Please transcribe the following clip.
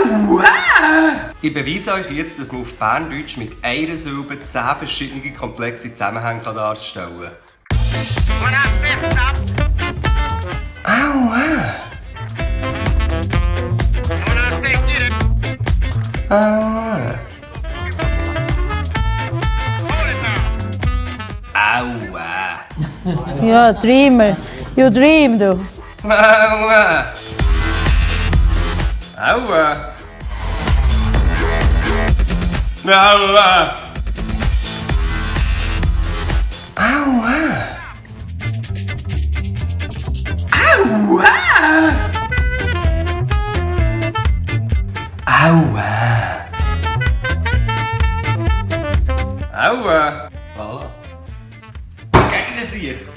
Aua! Ich beweise euch jetzt, dass man auf Berndeutsch mit einer Silbe 10 verschiedene komplexe Zusammenhänge darstellen kann. Aua! Aua! Aua! Ja, Dreamer. You dream, du. Aua! Aua! Aua! Aua! Aua! Aua! Aua! Voilà. Gegen den Sieg!